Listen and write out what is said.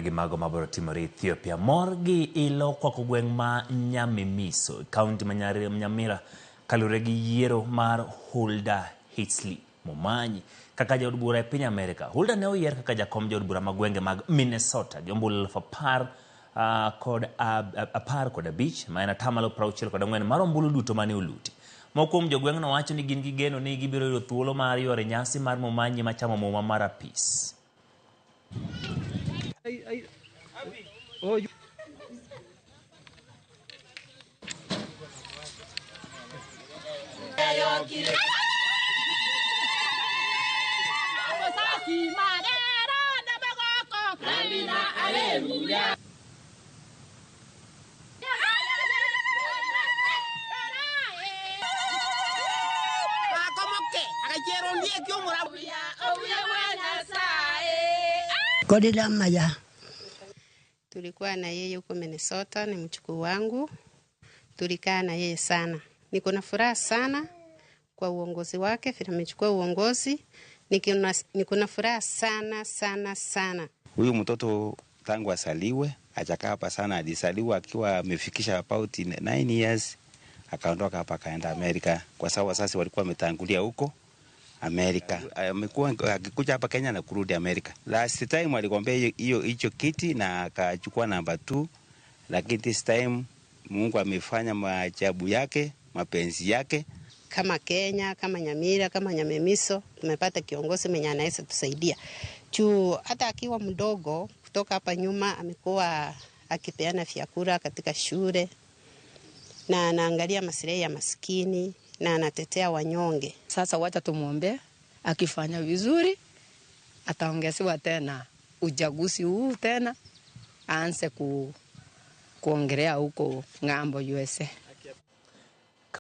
Gi mago mabiro timore Ethiopia. Mor gi ilo kwako gweng' ma Nyamimiso, kaunti ma Nyamira, kaluwore gi yiero mar Hulda Hitsley Momanyi kaka jaod bura e piny Amerika. Hulda ne oyier kaka jakom jaod bura ma gwenge mag Minnesota gi ombulu 10,000 kod 15, ma en atamalo 64 mar ombulu duto mane oluti. Moko kuom jogweng'no wacho ni gin gi geno ni gibiro yudo thuolo mar yore nyasi mar Momanyi machamo muma mar apis. Tulikuwa na yeye huko Minnesota, ni mchukuu wangu. Tulikaa na yeye sana. Niko na furaha sana kwa uongozi wake, vile amechukua uongozi. Niko na furaha sana sana sana. Huyu mtoto tangu asaliwe hajakaa hapa sana, alisaliwa akiwa amefikisha about 9 years, akaondoka hapa akaenda Amerika, kwa sababu wazazi walikuwa wametangulia huko Amerika. Amekuwa akikuja hapa Kenya na kurudi Amerika. Last time aligombea hiyo hicho kiti na akachukua namba 2, lakini this time Mungu amefanya maajabu yake, mapenzi yake. Kama Kenya, kama Nyamira, kama Nyamemiso, tumepata kiongozi mwenye anaweza tusaidia. Juu hata akiwa mdogo kutoka hapa nyuma amekuwa akipeana vyakula katika shule na anaangalia maslahi ya maskini na anatetea wanyonge. Sasa wacha tumuombe, akifanya vizuri ataongezewa tena uchaguzi huu tena aanze kuongelea huko ng'ambo USA.